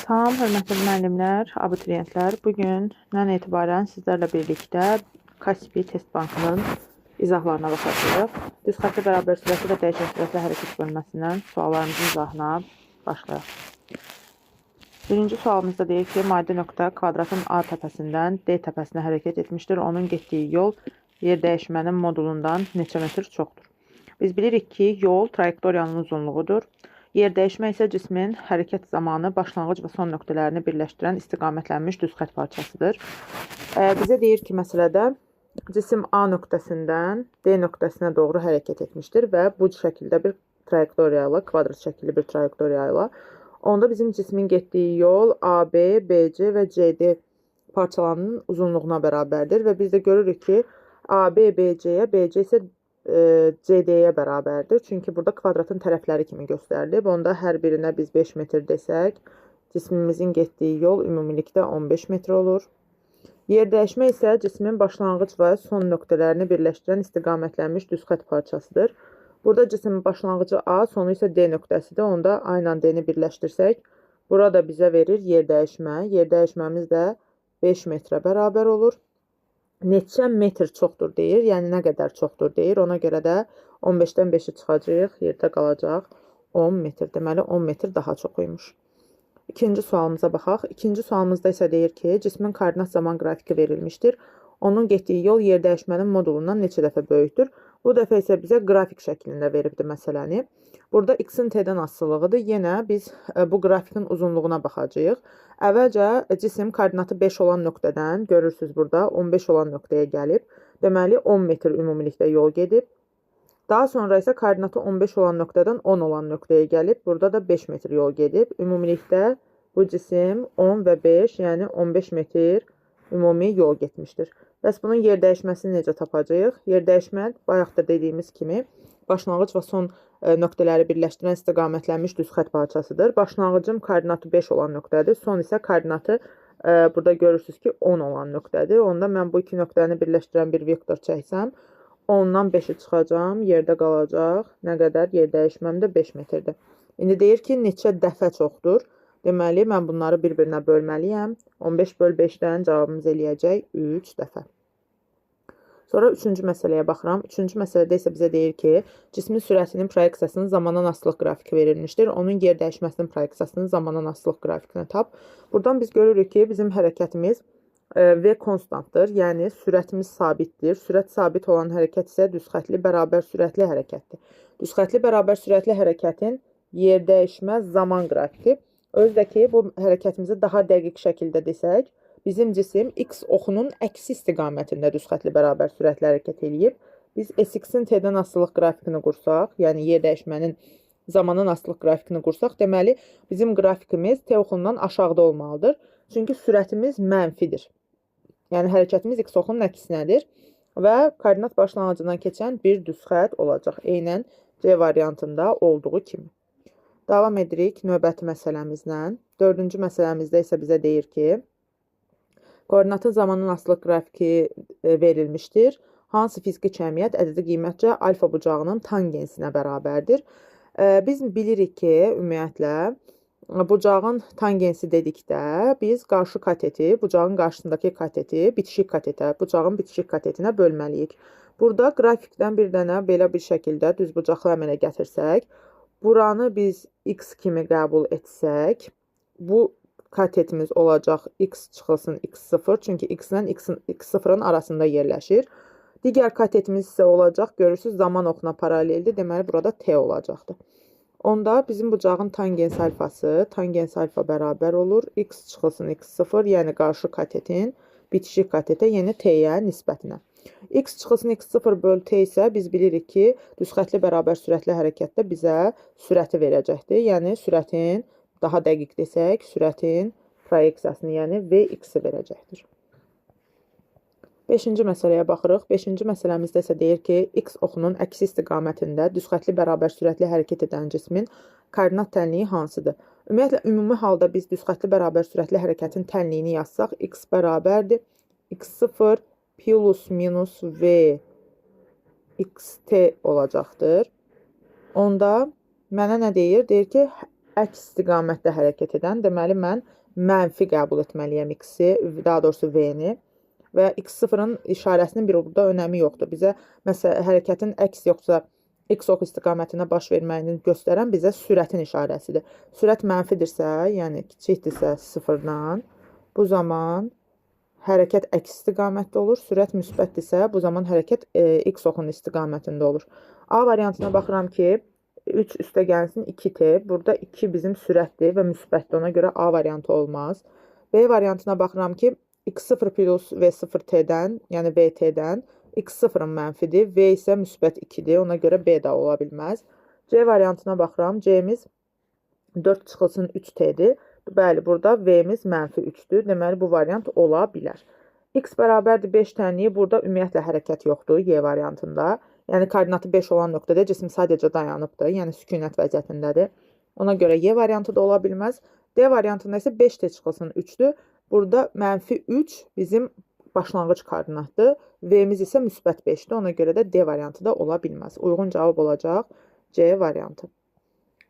Salam, hörmətli müəllimlər, abituriyentlər. Bu gündən etibarən sizlərlə birlikdə Kaspi test bankının izahlarına baxacağıq. Düz xəttə bərabər sürətli və dəyişən sürətli hərəkət bölməsindən suallarımızın izahına başlayaq. Birinci sualımızda deyir ki, maddi nöqtə kvadratın A təpəsindən D təpəsinə hərəkət etmişdir. Onun getdiyi yol yer dəyişmənin modulundan neçə metr çoxdur? Biz bilirik ki, yol trayektoriyanın uzunluğudur. Yer dəyişmə isə cismin hərəkət zamanı başlanğıc və son nöqtələrini birləşdirən istiqamətlənmiş düz xətt parçasıdır. Bizə deyir ki, məsələdə cisim A nöqtəsindən D nöqtəsinə doğru hərəkət etmişdir və bu şəkildə bir trayektoriya ilə, kvadrat şəkilli bir trayektoriya ilə. Onda bizim cismin getdiyi yol AB, BC və CD parçalarının uzunluğuna bərabərdir və biz də görürük ki, AB BC-yə, BC isə CD-yə bərabərdir. Çünki burada kvadratın tərəfləri kimi göstərilib. Onda hər birinə biz 5 metr desək, cismimizin getdiyi yol ümumilikdə 15 metr olur. Yer dəyişmə isə cismin başlanğıc və son nöqtələrini birləşdirən istiqamətlənmiş düz xətt parçasıdır. Burada cismin başlanğıcı A, sonu isə D nöqtəsidir. Onda A ilə D-ni birləşdirsək, burada bizə verir yer dəyişmə. Yer dəyişməmiz də 5 metrə bərabər olur. Neçə metr çoxdur deyir, yəni nə qədər çoxdur deyir. Ona görə də 15-dən 5-i çıxacaq, yerdə qalacaq 10 metr. Deməli 10 metr daha çox imiş. İkinci sualımıza baxaq. İkinci sualımızda isə deyir ki, cismin koordinat zaman qrafiki verilmişdir. Onun getdiyi yol yer dəyişmənin modulundan neçə dəfə böyükdür? Bu dəfə isə bizə qrafik şəklində veribdir məsələni. Burada x-in t-dən asılılığıdır. Yenə biz bu qrafikin uzunluğuna baxacağıq. Əvvəlcə cisim koordinatı 5 olan nöqtədən, görürsünüz burada 15 olan nöqtəyə gəlib. Deməli 10 metr ümumilikdə yol gedib. Daha sonra isə koordinatı 15 olan nöqtədən 10 olan nöqtəyə gəlib. Burada da 5 metr yol gedib. Ümumilikdə bu cisim 10 və 5, yəni 15 metr ümumi yol getmişdir. Bəs bunun yer dəyişməsini necə tapacağıq? Yer dəyişmə bayaq da dediyimiz kimi başlanğıc və son nöqtələri birləşdirən istiqamətlənmiş düz xətt parçasıdır. Başlanğıcım koordinatı 5 olan nöqtədir. Son isə koordinatı burada görürsünüz ki 10 olan nöqtədir. Onda mən bu iki nöqtəni birləşdirən bir vektor çəksəm, 10-dan 5-i çıxacağam, yerdə qalacaq. Nə qədər? Yer dəyişməm də 5 metrdir. İndi deyir ki, neçə dəfə çoxdur? Deməli, mən bunları bir-birinə bölməliyəm. 15 böl 5-dən cavabımız eləyəcək 3 dəfə. Sonra üçüncü məsələyə baxıram. Üçüncü məsələdə isə bizə deyir ki, cismin sürətinin proyeksiyasının zamandan asılılıq qrafiki verilmişdir. Onun yer dəyişməsinin proyeksiyasının zamandan asılılıq qrafikini tap. Buradan biz görürük ki, bizim hərəkətimiz V konstantdır. Yəni sürətimiz sabitdir. Sürət sabit olan hərəkət isə düz xətli bərabər sürətli hərəkətdir. Düz xətli bərabər sürətli hərəkətin yer dəyişmə zaman qrafiki. Özü də ki, bu hərəkətimizi daha dəqiq şəkildə desək, bizim cisim x oxunun əksi istiqamətində düz xətli bərabər sürətli hərəkət eləyib. Biz Sx-in t-dən asılılıq qrafikini qursaq, yəni yer dəyişmənin zamandan asılılıq qrafikini qursaq, deməli bizim qrafikimiz t oxundan aşağıda olmalıdır. Çünki sürətimiz mənfidir. Yəni hərəkətimiz x oxunun əksinədir və koordinat başlanğıcından keçən bir düz xətt olacaq. Eynən C variantında olduğu kimi. Davam edirik növbəti məsələmizlə. Dördüncü məsələmizdə isə bizə deyir ki, koordinatın zamandan asılılıq qrafiki verilmişdir. Hansı fiziki kəmiyyət ədədi qiymətcə alfa bucağının tangensinə bərabərdir? Biz bilirik ki, ümumiyyətlə, bucağın tangensi dedikdə biz qarşı kateti, bucağın qarşısındakı kateti, bitişik katetə, bucağın bitişik katetinə bölməliyik. Burada qrafikdən bir dənə belə bir şəkildə düz bucaqlı əmələ gətirsək, buranı biz x kimi qəbul etsək, bu katetimiz olacaq x çıxılsın x0, çünki x ilə x0-ın arasında yerləşir. Digər katetimiz isə olacaq, görürsünüz, zaman oxuna paraleldir, deməli burada t olacaqdır. Onda bizim bucağın tangens alfası, tangens alfa bərabər olur, x çıxılsın x0, yəni qarşı katetin bitişik katetə, yəni t-yə nisbətinə. X çıxılsın x0 böl t isə biz bilirik ki, düz xətli bərabər sürətli hərəkətdə bizə sürəti verəcəkdir. Yəni sürətin, daha dəqiq desək, sürətin proyeksiyasını, yəni Vx-i verəcəkdir. Beşinci məsələyə baxırıq. Beşinci məsələmizdə isə deyir ki, x oxunun əksi istiqamətində düz xətli bərabər sürətli hərəkət edən cismin koordinat tənliyi hansıdır? Ümumiyyətlə, ümumi halda biz düz xətli bərabər sürətli hərəkətin tənliyini yazsaq, x bərabərdir x0 plus minus v xt olacaqdır. Onda mənə nə deyir? Deyir ki, Əks istiqamətdə hərəkət edən, deməli mən mənfi qəbul etməliyəm x-i, daha doğrusu v-ni və x0-ın işarəsinin bir burada önəmi yoxdur. Bizə məsələn hərəkətin əks yoxsa x ox istiqamətində baş verməyini göstərən bizə sürətin işarəsidir. Sürət mənfidirsə, yəni kiçikdirsə sıfırdan, bu zaman hərəkət əks istiqamətdə olur. Sürət müsbətdirsə, bu zaman hərəkət x oxunun istiqamətində olur. A variantına baxıram ki, 3 üstə gəlsin 2t. Burada 2 bizim sürətdir və müsbətdir. Ona görə A variantı olmaz. B variantına baxıram ki, x0 plus v0t-dən, yəni vt-dən x0-ın mənfidir, v isə müsbət 2-dir. Ona görə B də ola bilməz. C variantına baxıram. C-miz 4 çıxılsın 3t-dir. Bəli, burada v-miz mənfi 3-dür. Deməli, bu variant ola bilər. X bərabərdir 5 tənliyi. Burada ümumiyyətlə hərəkət yoxdur Y variantında. Yəni, koordinatı 5 olan nöqtədə cisim sadəcə dayanıbdır. Yəni, sükunət vəziyyətindədir. Ona görə Y variantı da ola bilməz. D variantında isə 5t çıxılsın 3-dür. Burada mənfi 3 bizim başlanğıc koordinatdır. V-miz isə müsbət 5-dir. Ona görə də D variantı da ola bilməz. Uyğun cavab olacaq C variantı.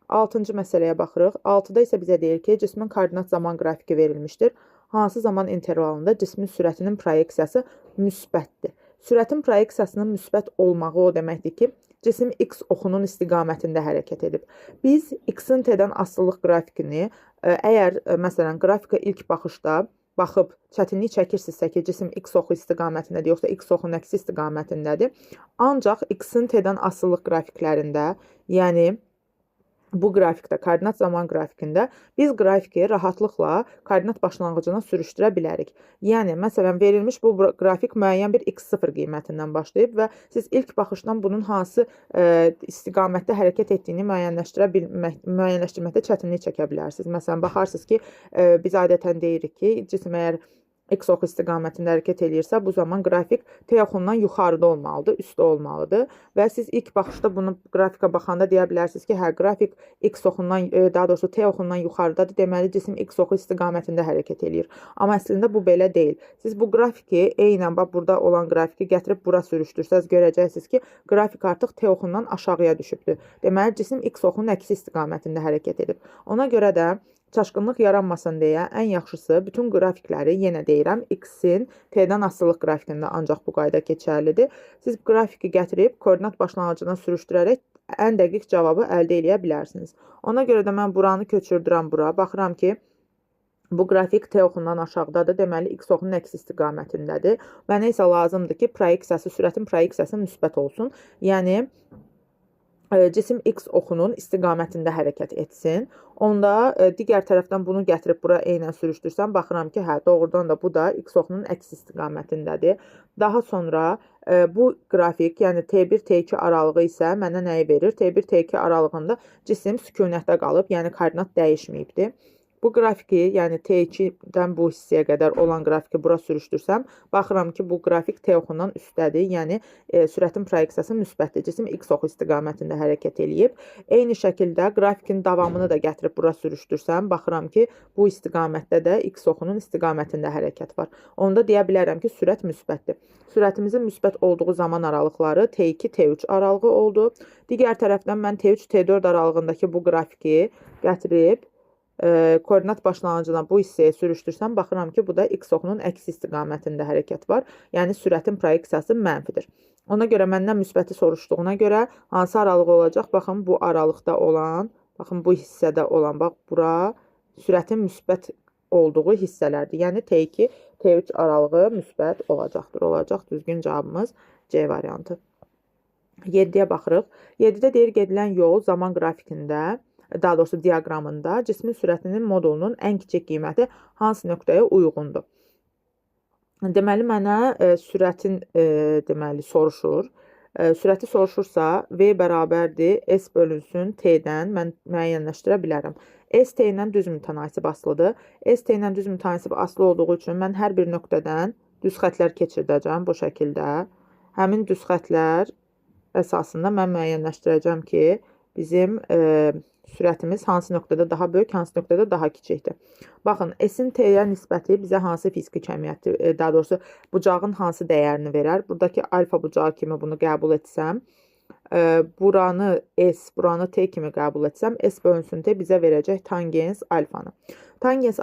6-cı məsələyə baxırıq. 6-da isə bizə deyir ki, cismin koordinat zaman qrafiki verilmişdir. Hansı zaman intervalında cismin sürətinin proyeksiyası müsbətdir? Sürətin proyeksiyasının müsbət olmağı o deməkdir ki, cisim x oxunun istiqamətində hərəkət edib. Biz x-in t-dən asılılıq qrafikini, əgər məsələn qrafika ilk baxışda baxıb çətinlik çəkirsinizsə ki, cisim x oxu istiqamətindədir, yoxsa x oxunun əksi istiqamətindədir. Ancaq x-in t-dən asılılıq qrafiklərində, yəni bu qrafikdə, koordinat zaman qrafikində biz qrafiki rahatlıqla koordinat başlanğıcına sürüşdürə bilərik. Yəni, məsələn, verilmiş bu qrafik müəyyən bir x0 qiymətindən başlayıb və siz ilk baxışdan bunun hansı istiqamətdə hərəkət etdiyini müəyyənləşdirməkdə çətinlik çəkə bilərsiniz. Məsələn, baxarsınız ki, biz adətən deyirik ki, cisim əgər x oxu istiqamətində hərəkət eləyirsə, bu zaman qrafik T oxundan yuxarıda olmalıdır, üstdə olmalıdır və siz ilk baxışda bunu qrafika baxanda deyə bilərsiniz ki, hə, qrafik x oxundan, daha doğrusu T oxundan yuxarıdadır, deməli cisim x oxu istiqamətində hərəkət eləyir. Amma əslində bu belə deyil. Siz bu qrafiki eynən bax burada olan qrafiki gətirib bura sürüşdürsəz görəcəksiniz ki, qrafik artıq T oxundan aşağıya düşübdür. Deməli cisim x oxunun əksi istiqamətində hərəkət edib. Ona görə də çaşqınlıq yaranmasın deyə ən yaxşısı bütün qrafikləri, yenə deyirəm, x-in t-dən asılılıq qrafikində ancaq bu qayda keçərlidir. Siz qrafiki gətirib koordinat başlanğıcına sürüşdürərək ən dəqiq cavabı əldə eləyə bilərsiniz. Ona görə də mən buranı köçürdürəm bura. Baxıram ki, bu qrafik T oxundan aşağıdadır, deməli x oxunun əksi istiqamətindədir. Mənə isə lazımdır ki, proyeksiyası, sürətin proyeksiyası müsbət olsun. Yəni, cisim x oxunun istiqamətində hərəkət etsin. Onda digər tərəfdən bunu gətirib bura eynən sürüşdürsəm, baxıram ki, hə, doğrudan da bu da x oxunun əks istiqamətindədir. Daha sonra bu qrafik, yəni T1, T2 aralığı isə mənə nəyi verir? T1, T2 aralığında cisim sükunətdə qalıb, yəni koordinat dəyişməyibdir. Bu qrafiki, yəni T2-dən bu hissəyə qədər olan qrafiki bura sürüşdürsəm, baxıram ki, bu qrafik T oxundan üstdədir, yəni sürətin proyeksiyası müsbətdir. Cisim x oxu istiqamətində hərəkət eləyib. Eyni şəkildə qrafikin davamını da gətirib bura sürüşdürsəm, baxıram ki, bu istiqamətdə də x oxunun istiqamətində hərəkət var. Onda deyə bilərəm ki, sürət müsbətdir. Sürətimizin müsbət olduğu zaman aralıqları T2, T3 aralığı oldu. Digər tərəfdən mən T3, T4 aralığındakı bu qrafiki gətirib koordinat başlanğıcına bu hissəyə sürüşdürsəm, baxıram ki, bu da x oxunun əksi istiqamətində hərəkət var. Yəni, sürətin proyeksiyası mənfidir. Ona görə məndən müsbəti soruşduğuna görə hansı aralıq olacaq? Baxın, bu aralıqda olan, baxın, bu hissədə olan, bax, bura sürətin müsbət olduğu hissələrdir. Yəni, T2, T3 aralığı müsbət olacaqdır. Olacaq düzgün cavabımız C variantı. 7-yə baxırıq. 7-də deyir, gedilən yol zaman qrafikində, daha doğrusu diaqramında cismin sürətinin modulunun ən kiçik qiyməti hansı nöqtəyə uyğundur? Deməli, mənə sürətin deməli, soruşur. Sürəti soruşursa, V bərabərdir S bölünsün T-dən mən müəyyənləşdirə bilərəm. S T ilə düz mütənasib asılıdır. S T ilə düz mütənasib asılı olduğu üçün mən hər bir nöqtədən düz xətlər keçirdəcəm bu şəkildə. Həmin düz xətlər əsasında mən müəyyənləşdirəcəm ki, bizim sürətimiz hansı nöqtədə daha böyük, hansı nöqtədə daha kiçikdir. Baxın, S-in T-yə nisbəti bizə hansı fiziki kəmiyyəti, daha doğrusu bucağın hansı dəyərini verər? Buradakı alfa bucağı kimi bunu qəbul etsəm, Buranı S, buranı T kimi qəbul etsəm, S bölünsün T bizə verəcək tangens alfanı. Tangens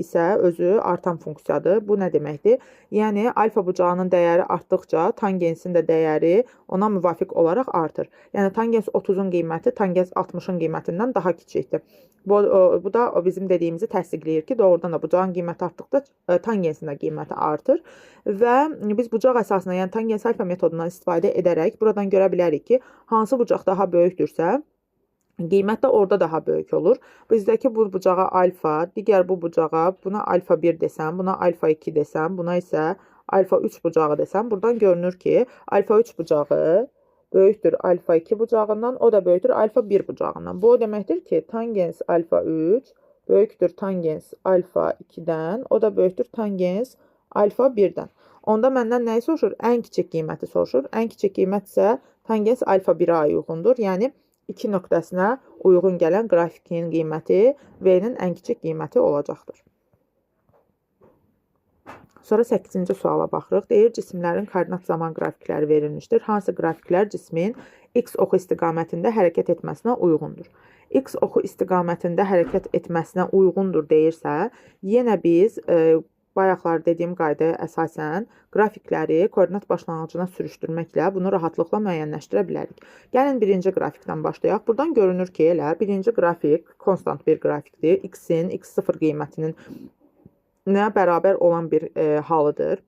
isə özü artan funksiyadır. Bu nə deməkdir? Yəni, alfa bucağının dəyəri artdıqca tangensin də dəyəri ona müvafiq olaraq artır. Yəni, tangens 30-un qiyməti tangens 60-ın qiymətindən daha kiçikdir. Bu da bizim dediyimizi təsdiqləyir ki, doğrudan da bucağın qiyməti artdıqca tangensin də qiyməti artır. Və biz bucaq əsasına, yəni tangens alfa metodundan istifadə edərək buradan görə bilərik ki, hansı bucaq daha böyükdürsə, qiymət də orada daha böyük olur. Bizdəki bu bucağa alfa, digər bu bucağa, buna alfa 1 desəm, buna alfa 2 desəm, buna isə alfa 3 bucağı desəm, buradan görünür ki, alfa 3 bucağı böyükdür alfa 2 bucağından, o da böyükdür alfa 1 bucağından. Bu o deməkdir ki, tangens alfa 3 böyükdür tangens alfa 2-dən, o da böyükdür tangens alfa 1-dən. Onda məndən nəyi soruşur? Ən kiçik qiyməti soruşur. Ən kiçik qiymət isə tangens alfa 1-ə uyğundur. Yəni, 2 nöqtəsinə uyğun gələn qrafikin qiyməti V-nin ən kiçik qiyməti olacaqdır. Sonra 8-ci suala baxırıq. Deyir, cisimlərin koordinat zaman qrafikləri verilmişdir. Hansı qrafiklər cismin x oxu istiqamətində hərəkət etməsinə uyğundur? X oxu istiqamətində hərəkət etməsinə uyğundur deyirsə, yenə biz bayaqlar dediyim qaydaya əsasən qrafikləri koordinat başlanğıcına sürüşdürməklə bunu rahatlıqla müəyyənləşdirə bilərik. Gəlin birinci qrafikdən başlayaq. Buradan görünür ki, elə birinci qrafik konstant bir qrafikdir. X-in x0 qiymətinin nə bərabər olan bir halıdır.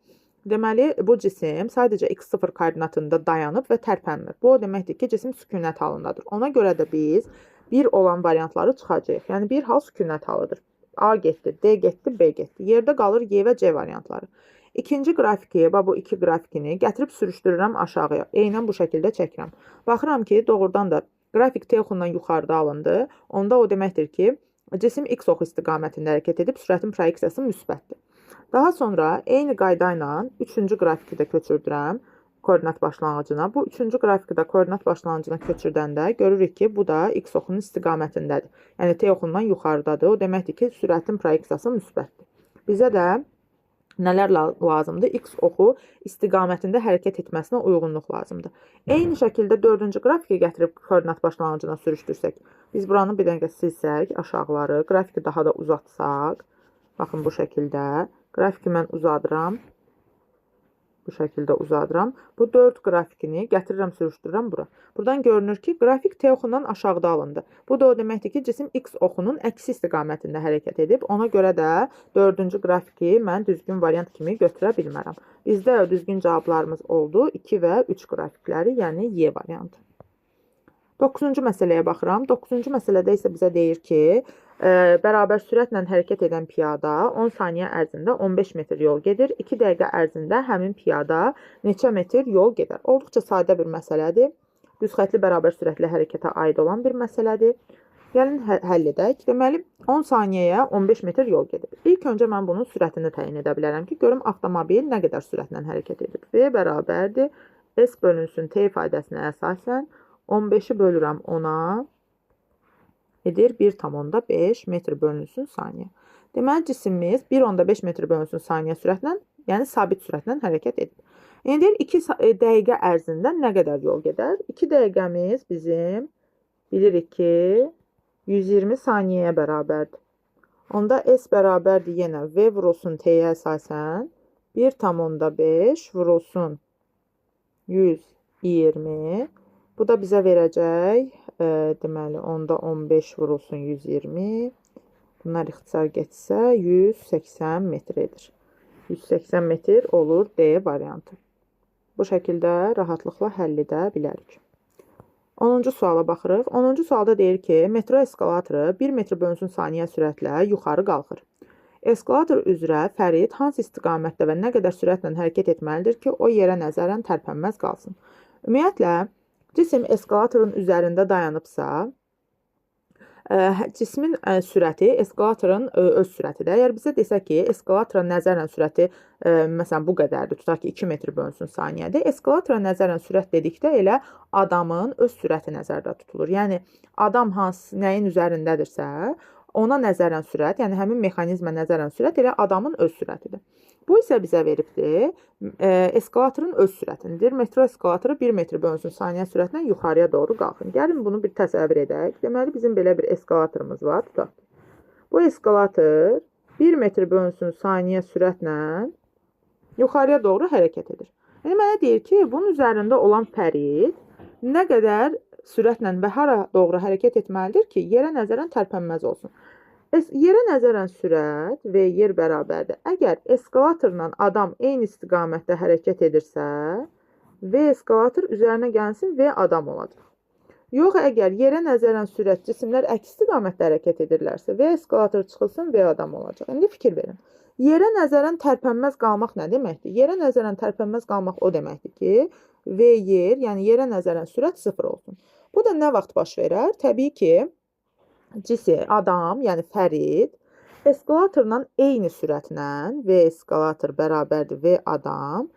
Deməli, bu cisim sadəcə x0 koordinatında dayanıb və tərpənmir. Bu o deməkdir ki, cisim sükunət halındadır. Ona görə də biz bir olan variantları çıxacağıq. Yəni, bir hal sükunət halıdır. A getdi, D getdi, B getdi. Yerdə qalır Y və C variantları. İkinci qrafiki, bu iki qrafikini gətirib sürüşdürürəm aşağıya. Eynən bu şəkildə çəkirəm. Baxıram ki, doğrudan da qrafik T oxundan yuxarıda alındı. Onda o deməkdir ki, cisim X oxu istiqamətində hərəkət edib, sürətin proyeksiyası müsbətdir. Daha sonra eyni qayda ilə üçüncü qrafiki də köçürdürəm koordinat başlanğıcına. Bu üçüncü qrafiki də koordinat başlanğıcına köçürdəndə görürük ki, bu da X oxunun istiqamətindədir. Yəni T oxundan yuxarıdadır. O deməkdir ki, sürətin proyeksiyası müsbətdir. Bizə də nələr lazımdır? X oxu istiqamətində hərəkət etməsinə uyğunluq lazımdır. Eyni şəkildə dördüncü qrafiki gətirib koordinat başlanğıcına sürüşdürsək, biz buranı bir dəqiqə silsək, aşağıları, qrafiki daha da uzatsaq, baxın bu şəkildə, qrafiki mən uzadıram. Bu şəkildə uzadıram. Bu 4 qrafikini gətirirəm, sürüşdürürəm bura. Buradan görünür ki, qrafik T oxundan aşağıda alındı. Bu da o deməkdir ki, cisim X oxunun əksi istiqamətində hərəkət edib. Ona görə də dördüncü qrafiki mən düzgün variant kimi götürə bilmərəm. Bizdə düzgün cavablarımız oldu. 2 və 3 qrafikləri, yəni Y variantı. 9-cu məsələyə baxıram. 9-cu məsələdə isə bizə deyir ki, bərabər sürətlə hərəkət edən piyada 10 saniyə ərzində 15 metr yol gedir. 2 dəqiqə ərzində həmin piyada neçə metr yol gedər? Olduqca sadə bir məsələdir. Düz xətli bərabər sürətli hərəkətə aid olan bir məsələdir. Gəlin həll edək. Deməli, 10 saniyəyə 15 metr yol gedib. İlk öncə mən bunun sürətini təyin edə bilərəm ki, görüm avtomobil nə qədər sürətlə hərəkət edib. V bərabərdir S bölünsün T ifadəsinə əsasən 15-i bölürəm 10-a, edir 1,5 metr bölünsün saniyə. Deməli, cisimimiz 1,5 metr bölünsün saniyə sürətlə, yəni sabit sürətlə hərəkət edib. İndi 2 dəqiqə ərzində nə qədər yol gedər? 2 dəqiqəmiz bizim bilirik ki, 120 saniyəyə bərabərdir. Onda S bərabərdir yenə V vurulsun T-yə əsasən 1,5 vurulsun 120. Bu da bizə verəcək, deməli, onda 15 vurulsun 120. Bunlar ixtisar getsə 180 metr edir. 180 metr olur D variantı. Bu şəkildə rahatlıqla həll edə bilərik. 10-cu suala baxırıq. 10-cu sualda deyir ki, metro eskalatoru 1 metr bölünsün saniyə sürətlə yuxarı qalxır. Eskalator üzrə Fərid hansı istiqamətdə və nə qədər sürətlə hərəkət etməlidir ki, o yerə nəzərən tərpənməz qalsın? Ümumiyyətlə, cisim eskalatorun üzərində dayanıbsa, cismin sürəti eskalatorun öz sürətidir. Əgər bizə desə ki, eskalatora nəzərən sürəti məsələn bu qədərdir, tutaq ki, 2 metr bölünsün saniyədə, eskalatora nəzərən sürət dedikdə elə adamın öz sürəti nəzərdə tutulur. Yəni, adam hansı, nəyin üzərindədirsə, Ona nəzərən sürət, yəni həmin mexanizmə nəzərən sürət elə adamın öz sürətidir. Bu isə bizə veribdir eskalatorun öz sürətini. Metro eskalatoru 1 metr bölünsün saniyə sürətlə yuxarıya doğru qalxın. Gəlin bunu bir təsəvvür edək. Deməli, bizim belə bir eskalatorumuz var. Tutaq. Bu eskalator 1 metr bölünsün saniyə sürətlə yuxarıya doğru hərəkət edir. Yəni, mənə deyir ki, bunun üzərində olan Fərid nə qədər sürətlə və hara doğru hərəkət etməlidir ki, yerə nəzərən tərpənməz olsun. Yerə nəzərən sürət və yer bərabərdir. Əgər eskalatorla adam eyni istiqamətdə hərəkət edirsə, V eskalator üzərinə gəlsin, V adam olacaq. Yox, əgər yerə nəzərən sürət cisimlər əks istiqamətdə hərəkət edirlərsə, V eskalator çıxılsın, V adam olacaq. İndi fikir verin. Yerə nəzərən tərpənməz qalmaq nə deməkdir? Yerə nəzərən tərpənməz qalmaq o deməkdir ki, V yer, yəni yerə nəzərən sürət 0 olsun. Bu da nə vaxt baş verər? Təbii ki, cisim, adam, yəni Fərid, eskalatorla eyni sürətlə, V eskalator bərabərdir V adam,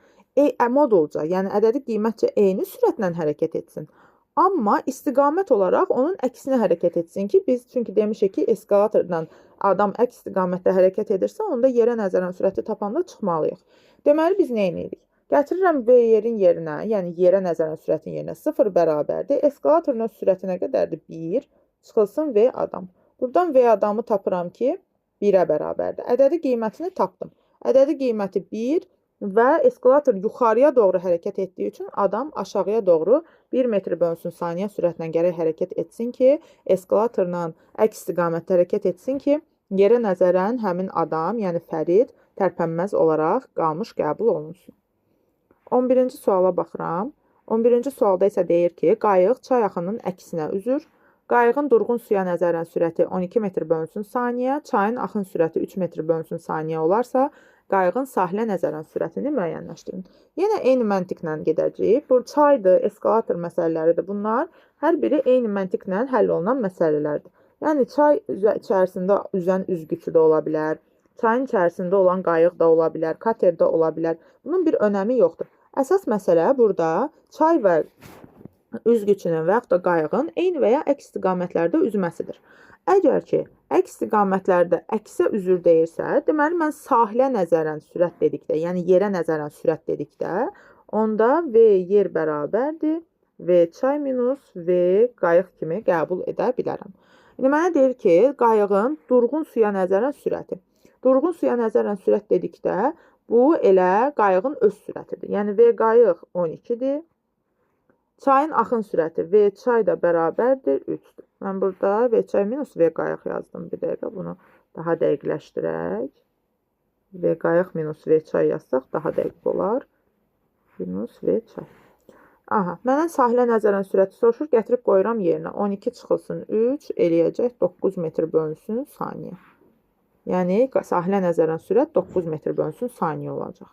modulca, yəni ədədi qiymətcə eyni sürətlə hərəkət etsin. Amma istiqamət olaraq onun əksinə hərəkət etsin ki, biz çünki demişik ki, eskalatordan adam əks istiqamətdə hərəkət edirsə, onda yerə nəzərən sürəti tapanda çıxmalıyıq. Deməli, biz nə edirik? Gətirirəm V yerin yerinə, yəni yerə nəzərən sürətin yerinə 0 bərabərdir. Eskalatorun öz sürəti nə qədərdir? 1, çıxılsın V adam. Buradan V adamı tapıram ki, 1-ə bərabərdir. Ədədi qiymətini tapdım. Ədədi qiyməti 1 və eskalator yuxarıya doğru hərəkət etdiyi üçün adam aşağıya doğru 1 metr bölünsün saniyə sürətlə gərək hərəkət etsin ki, eskalatorla əks istiqamətdə hərəkət etsin ki, yerə nəzərən həmin adam, yəni Fərid, tərpənməz olaraq qalmış qəbul olunsun. 11-ci suala baxıram. 11-ci sualda isə deyir ki, qayıq çay axınının əksinə üzür. Qayığın durğun suya nəzərən sürəti 12 metr bölünsün saniyə, çayın axın sürəti 3 metr bölünsün saniyə olarsa, qayığın sahilə nəzərən sürətini müəyyənləşdirin. Yenə eyni məntiqlə gedəcəyik. Bu çaydır, eskalator məsələləridir bunlar. Hər biri eyni məntiqlə həll olunan məsələlərdir. Yəni, çay içərisində üzən üzgüçü də ola bilər, çayın içərisində olan qayıq da ola bilər, kater də ola bilər. Bunun bir önəmi yoxdur. Əsas məsələ burada çay və üzgüçünün və yaxud da qayığın eyni və ya əks istiqamətlərdə üzməsidir. Əgər ki, əks istiqamətlərdə əksə üzür deyirsə, deməli, mən sahilə nəzərən sürət dedikdə, yəni yerə nəzərən sürət dedikdə, onda V yer bərabərdir, V çay minus V qayıq kimi qəbul edə bilərəm. İndi mənə deyir ki, qayığın durğun suya nəzərən sürəti. Durğun suya nəzərən sürət dedikdə, bu elə qayığın öz sürətidir. Yəni, V qayıq 12-dir. Çayın axın sürəti V çay da bərabərdir 3-dür. Mən burada V çay minus V qayıq yazdım. Bir dəqiqə bunu daha dəqiqləşdirək. V qayıq minus V çay yazsaq daha dəqiq olar. Minus V çay. Aha, məndən sahilə nəzərən sürəti soruşur. Gətirib qoyuram yerinə. 12 çıxılsın 3, eləyəcək 9 metr bölünsün saniyə. Yəni, sahilə nəzərən sürət 9 metr bölünsün saniyə olacaq.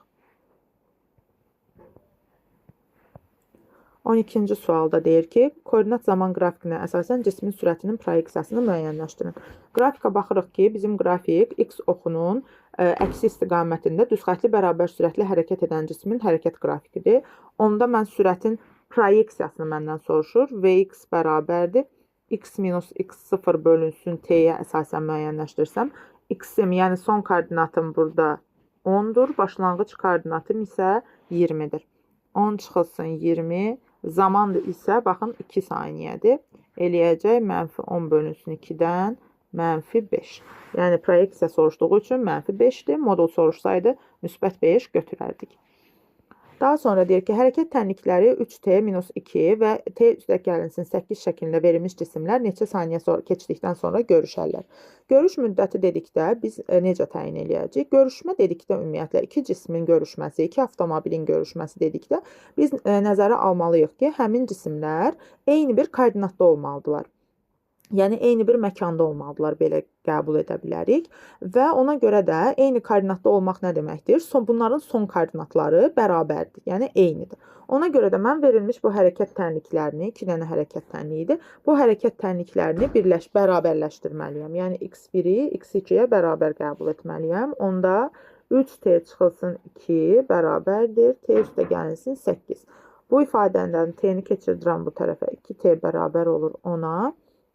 12-ci sualda deyir ki, koordinat zaman qrafikinə əsasən cismin sürətinin proyeksiyasını müəyyənləşdirin. Qrafika baxırıq ki, bizim qrafik X oxunun əksi istiqamətində düzxətli bərabər sürətli hərəkət edən cismin hərəkət qrafikidir. Onda mən sürətin proyeksiyasını məndən soruşur. Vx bərabərdir. X minus x0 bölünsün t-yə əsasən müəyyənləşdirsəm, x-im, yəni son koordinatım burada 10-dur, başlanğıc koordinatım isə 20-dir. 10 çıxılsın 20, zaman isə baxın 2 saniyədir. Eləyəcək mənfi 10 bölünsün 2-dən mənfi 5. Yəni proyeksiya soruşduğu üçün mənfi 5-dir. Modul soruşsaydı müsbət 5 götürərdik. Daha sonra deyir ki, hərəkət tənlikləri 3t minus 2 və t üstə gəlinsin 8 şəklində verilmiş cisimlər neçə saniyə keçdikdən sonra görüşərlər. Görüş müddəti dedikdə biz necə təyin eləyəcəyik? Görüşmə dedikdə ümumiyyətlə iki cismin görüşməsi, iki avtomobilin görüşməsi dedikdə biz nəzərə almalıyıq ki, həmin cisimlər eyni bir koordinatda olmalıdırlar. Yəni, eyni bir məkanda olmalıdırlar, belə qəbul edə bilərik. Və ona görə də eyni koordinatda olmaq nə deməkdir? Bunların son koordinatları bərabərdir, yəni eynidir. Ona görə də mən verilmiş bu hərəkət tənliklərini, iki dənə hərəkət tənliyidir, bu hərəkət tənliklərini bərabərləşdirməliyəm. Yəni, x1-i x2-yə bərabər qəbul etməliyəm. Onda 3t çıxılsın 2 bərabərdir, t üstə gəlinsin 8. Bu ifadədən t-ni keçirdirəm bu tərəfə. 2t bərabər olur 10-a.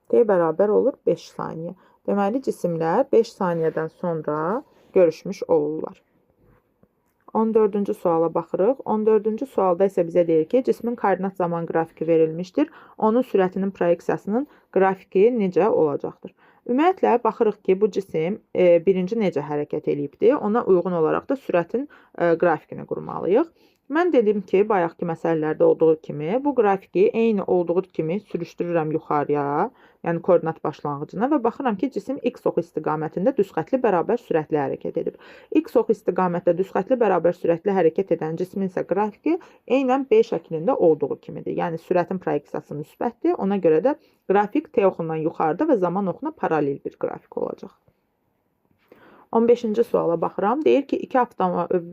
T bərabər olur 5 saniyə. Deməli, cisimlər 5 saniyədən sonra görüşmüş olurlar. 14-cü suala baxırıq. 14-cü sualda isə bizə deyir ki, cismin koordinat zaman qrafiki verilmişdir. Onun sürətinin proyeksiyasının qrafiki necə olacaqdır? Ümumiyyətlə, baxırıq ki, bu cisim birinci necə hərəkət eləyibdir. Ona uyğun olaraq da sürətin qrafikini qurmalıyıq. Mən dedim ki, bayaqki məsələlərdə olduğu kimi bu qrafiki eyni olduğu kimi sürüşdürürəm yuxarıya, yəni koordinat başlanğıcına və baxıram ki, cisim x oxu istiqamətində düzxətli bərabər sürətli hərəkət edib. X oxu istiqamətdə düzxətli bərabər sürətli hərəkət edən cismin isə qrafiki eynən B şəklində olduğu kimidir. Yəni sürətin proyeksiyası müsbətdir. Ona görə də qrafik T oxundan yuxarıda və zaman oxuna paralel bir qrafik olacaq. 15-ci suala baxıram. Deyir ki, iki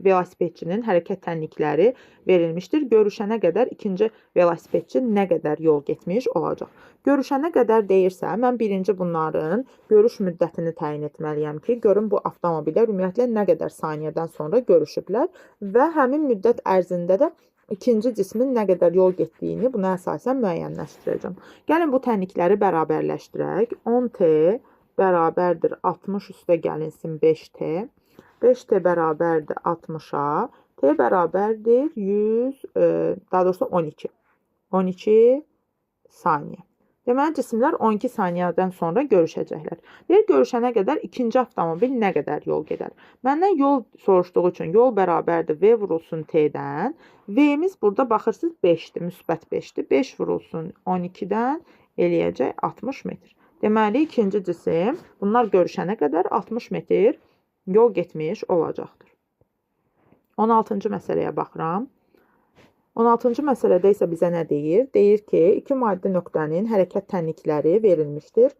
velosipedçinin hərəkət tənlikləri verilmişdir. Görüşənə qədər ikinci velosipedçi nə qədər yol getmiş olacaq? Görüşənə qədər deyirsə, mən birinci bunların görüş müddətini təyin etməliyəm ki, görün bu avtomobillər ümumiyyətlə nə qədər saniyədən sonra görüşüblər və həmin müddət ərzində də ikinci cismin nə qədər yol getdiyini buna əsasən müəyyənləşdirəcəm. Gəlin bu tənlikləri bərabərləşdirək. 10T bərabərdir 60 üstə gəlinsin 5T. 5T bərabərdir 60-a. T bərabərdir 100, daha doğrusu 12. 12 saniyə. Deməli, cisimlər 12 saniyədən sonra görüşəcəklər. Deyir, görüşənə qədər ikinci avtomobil nə qədər yol gedər? Məndən yol soruşduğu üçün yol bərabərdir V vurulsun T-dən. V-miz burada baxırsınız 5-dir, müsbət 5-dir. 5 vurulsun 12-dən eləyəcək 60 metr. Deməli, ikinci cisim bunlar görüşənə qədər 60 metr yol getmiş olacaqdır. 16-cı məsələyə baxıram. 16-cı məsələdə isə bizə nə deyir? Deyir ki, iki maddi nöqtənin hərəkət tənlikləri verilmişdir.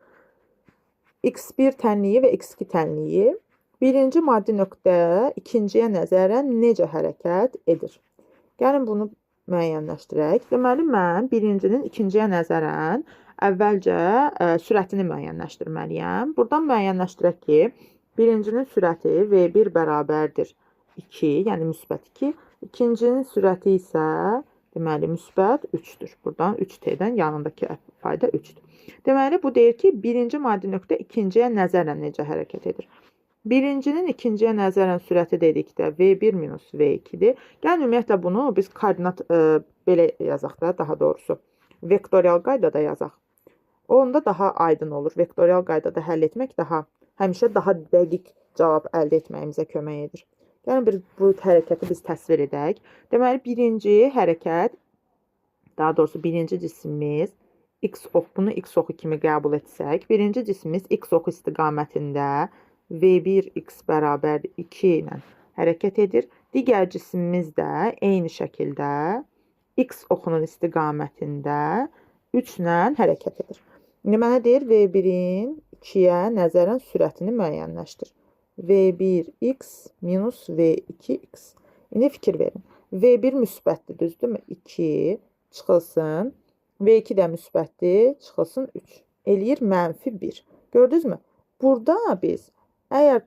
X1 tənliyi və X2 tənliyi. Birinci maddi nöqtə ikinciyə nəzərən necə hərəkət edir? Gəlin bunu müəyyənləşdirək. Deməli, mən birincinin ikinciyə nəzərən əvvəlcə sürətini müəyyənləşdirməliyəm. Buradan müəyyənləşdirək ki, birincinin sürəti V1 bərabərdir 2, yəni müsbət 2. İkincinin sürəti isə deməli müsbət 3-dür. Buradan 3T-dən yanındakı fayda 3-dür. Deməli, bu deyir ki, birinci maddi nöqtə ikinciyə nəzərən necə hərəkət edir? Birincinin ikinciyə nəzərən sürəti dedikdə V1 minus V2-dir. Gəlin, ümumiyyətlə, bunu biz koordinat belə yazaq da, daha doğrusu vektorial qaydada yazaq. Onda daha aydın olur. Vektorial qaydada həll etmək həmişə daha dəqiq cavab əldə etməyimizə kömək edir. Yəni, bu hərəkəti biz təsvir edək. Deməli, birinci hərəkət, daha doğrusu birinci cismimiz x ox, bunu x oxu kimi qəbul etsək, birinci cismimiz x oxu istiqamətində V1x bərabərdir 2 ilə hərəkət edir. Digər cismimiz də eyni şəkildə x oxunun istiqamətində 3 ilə hərəkət edir. İndi mənə deyir V1-in 2-yə nəzərən sürətini müəyyənləşdir. V1x minus V2x. İndi fikir verin. V1 müsbətdir, düzdürmü? 2 çıxılsın. V2 də müsbətdir, çıxılsın 3. Eləyir mənfi 1. Gördünüzmü? Burada biz əgər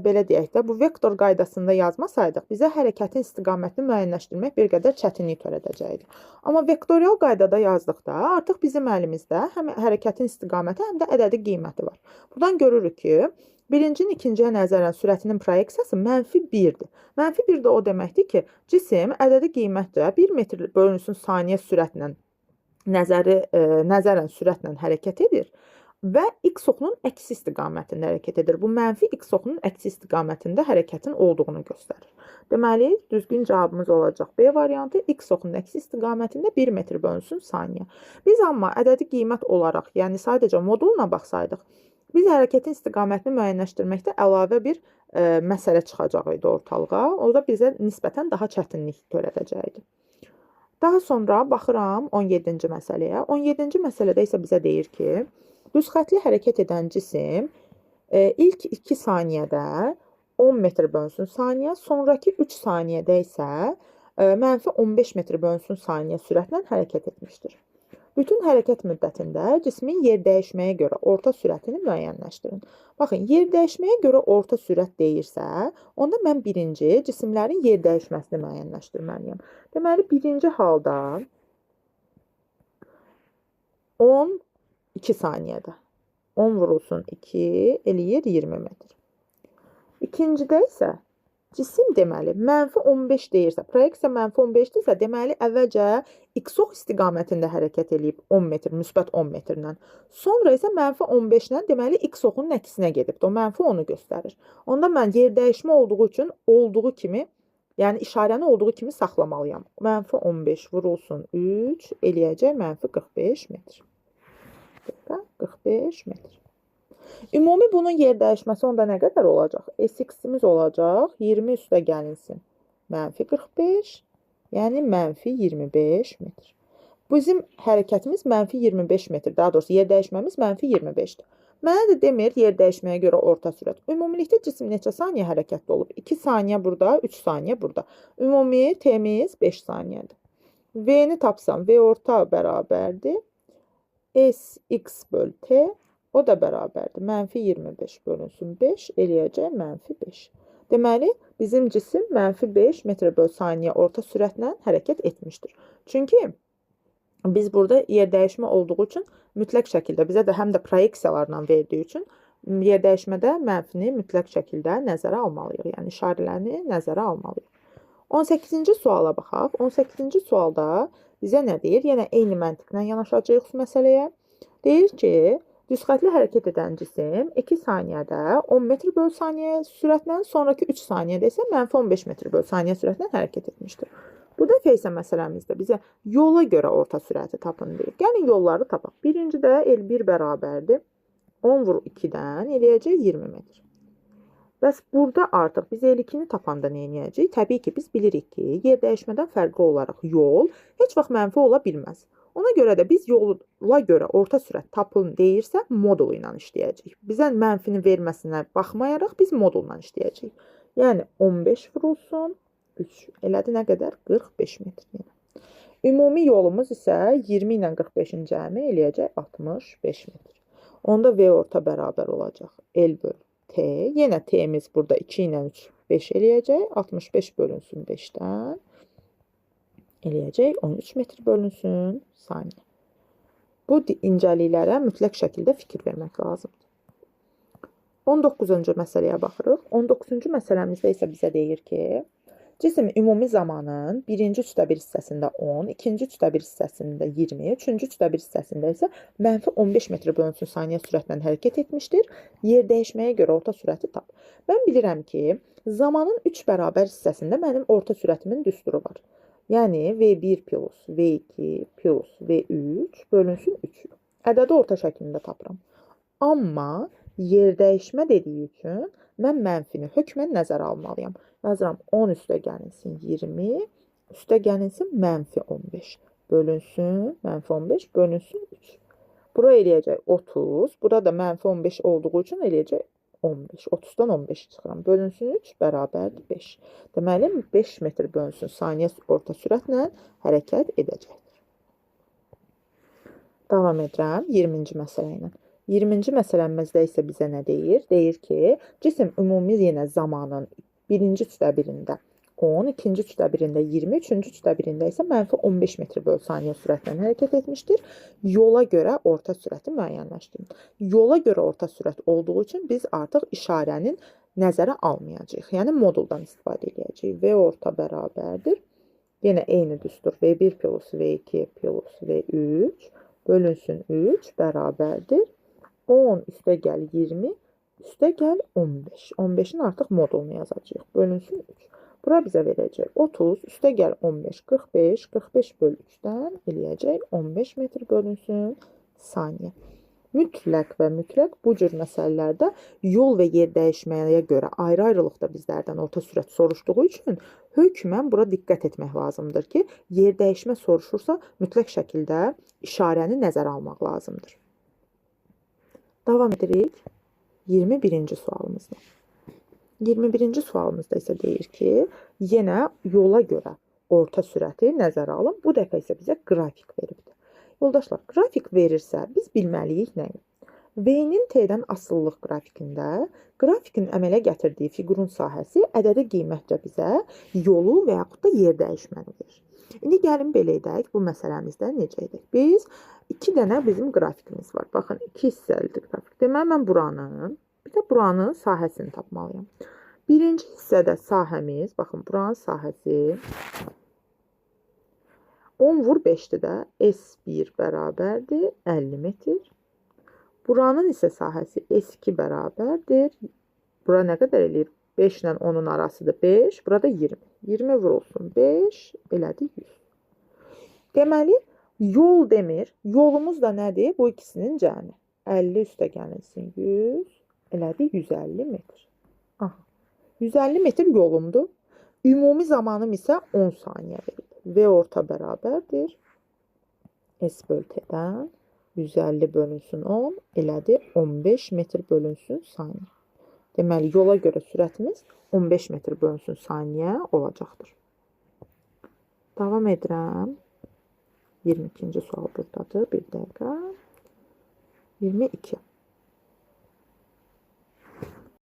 belə deyək də, bu vektor qaydasında yazmasaydıq, bizə hərəkətin istiqamətini müəyyənləşdirmək bir qədər çətinlik törədəcəkdi. Amma vektorial qaydada yazdıqda artıq bizim əlimizdə həm hərəkətin istiqaməti, həm də ədədi qiyməti var. Buradan görürük ki, birincinin ikinciyə nəzərən sürətinin proyeksiyası mənfi 1-dir. Mənfi 1 də o deməkdir ki, cisim ədədi qiymətcə 1 metr bölünsün saniyə sürətlə nəzərən sürətlə hərəkət edir və x oxunun əksi istiqamətində hərəkət edir. Bu mənfi x oxunun əksi istiqamətində hərəkətin olduğunu göstərir. Deməli, düzgün cavabımız olacaq B variantı, x oxunun əksi istiqamətində 1 metr bölünsün saniyə. Biz amma ədədi qiymət olaraq, yəni sadəcə modulla baxsaydıq, biz hərəkətin istiqamətini müəyyənləşdirməkdə əlavə bir məsələ çıxacaq idi ortalığa. O da bizə nisbətən daha çətinlik törədəcəkdi. Daha sonra baxıram 17-ci məsələyə. 17-ci məsələdə isə bizə deyir ki, düz xətli hərəkət edən cisim ilk 2 saniyədə 10 metr bölünsün saniyə, sonraki 3 saniyədə isə mənfi 15 metr bölünsün saniyə sürətlə hərəkət etmişdir. Bütün hərəkət müddətində cismin yer dəyişməyə görə orta sürətini müəyyənləşdirin. Baxın, yer dəyişməyə görə orta sürət deyirsə, onda mən birinci cisimlərin yer dəyişməsini müəyyənləşdirməliyəm. Deməli, birinci halda 12 saniyədə, 10 vurulsun 2 eləyir 20 metr. İkincidə isə cisim deməli mənfi 15 deyirsə, proyeksiya mənfi 15-dirsə, deməli əvvəlcə x-ox istiqamətində hərəkət eləyib 10 metr, müsbət 10 metrlə. Sonra isə mənfi 15 ilə deməli x-oxunun əksinə gedibdir. O mənfi 10-u göstərir. Onda mən yer dəyişmə olduğu üçün olduğu kimi, yəni işarəni olduğu kimi saxlamalıyam. Mənfi 15 vurulsun 3 eləyəcək mənfi 45 metr. 45 metr. Ümumi bunun yer dəyişməsi onda nə qədər olacaq? Sx-imiz olacaq 20 üstə gəlinsin. Mənfi 45, yəni mənfi 25 metr. Bizim hərəkətimiz mənfi 25 metr, daha doğrusu yer dəyişməmiz mənfi 25-dir. Mənə də demir yer dəyişməyə görə orta sürət. Ümumilikdə cisim neçə saniyə hərəkətdə olub? 2 saniyə burada, 3 saniyə burada. Ümumi T-miz 5 saniyədir. V-ni tapsam, V orta bərabərdir. Sx böl T, o da bərabərdir. Mənfi 25 bölünsün 5, eləyəcək mənfi 5. Deməli, bizim cisim mənfi 5 metr böl saniyə orta sürətlə hərəkət etmişdir. Çünki biz burada yer dəyişmə olduğu üçün mütləq şəkildə, bizə də həm də proyeksiyalarla verdiyi üçün yer dəyişmədə mənfini mütləq şəkildə nəzərə almalıyıq. Yəni, işarələrini nəzərə almalıyıq. 18-ci suala baxaq. 18-ci sualda bizə nə deyir? Yenə eyni məntiqlə yanaşacağıq məsələyə. Deyir ki, düzxətli hərəkət edən cisim 2 saniyədə 10 metr böl saniyə sürətlə, sonraki 3 saniyədə isə mənfi 15 metr böl saniyə sürətlə hərəkət etmişdir. Bu dəfə isə məsələmizdə bizə yola görə orta sürəti tapın deyir. Gəlin yolları tapaq. Birincidə L1 bərabərdir. 10 vur 2-dən eləyəcək 20 metr. Bəs burada artıq biz L2-ni tapanda nə edəcəyik? Təbii ki, biz bilirik ki, yer dəyişmədən fərqli olaraq yol heç vaxt mənfi ola bilməz. Ona görə də biz yola görə orta sürət tapın deyirsə, modulu ilə işləyəcəyik. Bizə mənfini verməsinə baxmayaraq biz modulla işləyəcəyik. Yəni 15 vurulsun 3. Elədi nə qədər? 45 metr. Yəni. Ümumi yolumuz isə 20 ilə 45-in cəmi eləyəcək 65 metr. Onda V orta bərabər olacaq. L böl T. Yenə T-miz burada 2 ilə 3, 5 eləyəcək. 65 bölünsün 5-dən. Eləyəcək 13 metr bölünsün saniyə. Bu incəliklərə mütləq şəkildə fikir vermək lazımdır. 19-cu məsələyə baxırıq. 19-cu məsələmizdə isə bizə deyir ki, cisim ümumi zamanın birinci 3də 1 hissəsində 10, ikinci 3də 1 hissəsində 20, üçüncü 3də 1 hissəsində isə mənfi 15 metr bölünsün saniyə sürətlə hərəkət etmişdir. Yer dəyişməyə görə orta sürəti tap. Mən bilirəm ki, zamanın 3 bərabər hissəsində mənim orta sürətimin düsturu var. Yəni V1 plus V2 plus V3 bölünsün 3. Ədədi orta şəklində tapıram. Amma yer dəyişmə dediyi üçün mən mənfini hökmən nəzərə almalıyam. Yazıram 10 üstə gəlinsin 20, üstə gəlinsin mənfi 15 bölünsün, mənfi 15 bölünsün 3. Bura eləyəcək 30, burada da mənfi 15 olduğu üçün eləyəcək 15. 30-dan 15 çıxıram. Bölünsün 3 bərabərdir 5. Deməli, 5 metr bölünsün saniyə orta sürətlə hərəkət edəcəkdir. Davam edirəm 20-ci məsələ ilə. 20-ci məsələmizdə isə bizə nə deyir? Deyir ki, cisim ümumi yenə zamanın birinci 3də 1-ində 10, ikinci 3də 1-ində 20, üçüncü 3də 1-ində isə mənfi 15 metr böl saniyə sürətlə hərəkət etmişdir. Yola görə orta sürəti müəyyənləşdirin. Yola görə orta sürət olduğu üçün biz artıq işarənin nəzərə almayacağıq. Yəni moduldan istifadə edəcəyik. V orta bərabərdir. Yenə eyni düstur V1 plus V2 plus V3 bölünsün 3 bərabərdir. 10 üstə gəl 20, üstə gəl 15. 15-in artıq modulunu yazacağıq. Bölünsün 3. Bura bizə verəcək 30, üstə gəl 15, 45, 45 böl 3-dən eləyəcək 15 metr bölünsün saniyə. Mütləq və mütləq bu cür məsələlərdə yol və yer dəyişməyə görə ayrı-ayrılıqda bizlərdən orta sürət soruşduğu üçün hökmən bura diqqət etmək lazımdır ki, yer dəyişmə soruşursa mütləq şəkildə işarəni nəzərə almaq lazımdır. Davam edirik 21-ci sualımızla. 21-ci sualımızda isə deyir ki, yenə yola görə orta sürəti nəzərə alın. Bu dəfə isə bizə qrafik veribdir. Yoldaşlar, qrafik verirsə biz bilməliyik nəyi? V-nin T-dən asılılıq qrafikində qrafikin əmələ gətirdiyi fiqurun sahəsi ədədi qiymətcə bizə yolu və yaxud da yer dəyişməni verir. İndi gəlin belə edək. Bu məsələmizdə necə edək? Biz 2 dənə bizim qrafikimiz var. Baxın, 2 hissəlidir qrafik. Deməli, mən buranın, bir də buranın sahəsini tapmalıyam. Birinci hissədə sahəmiz, baxın, buranın sahəsi 10 vur 5-dir də, S1 bərabərdir 50 metr. Buranın isə sahəsi S2 bərabərdir. Bura nə qədər eləyir? 5 ilə 10-un arasıdır 5, burada 20. 20 vurulsun 5, elədir 100. Deməli, yol demir. Yolumuz da nədir? Bu ikisinin cəmi. 50 üstə gəlinsin 100, elədir 150 metr. Aha. 150 metr yolumdur. Ümumi zamanım isə 10 saniyə verilib. V orta bərabərdir. S böl T-dən 150 bölünsün 10, elədir 15 metr bölünsün saniyə. Deməli, yola görə sürətimiz 15 metr bölünsün saniyə olacaqdır. Davam edirəm. 22-ci sual buradadır. Bir dəqiqə. 22.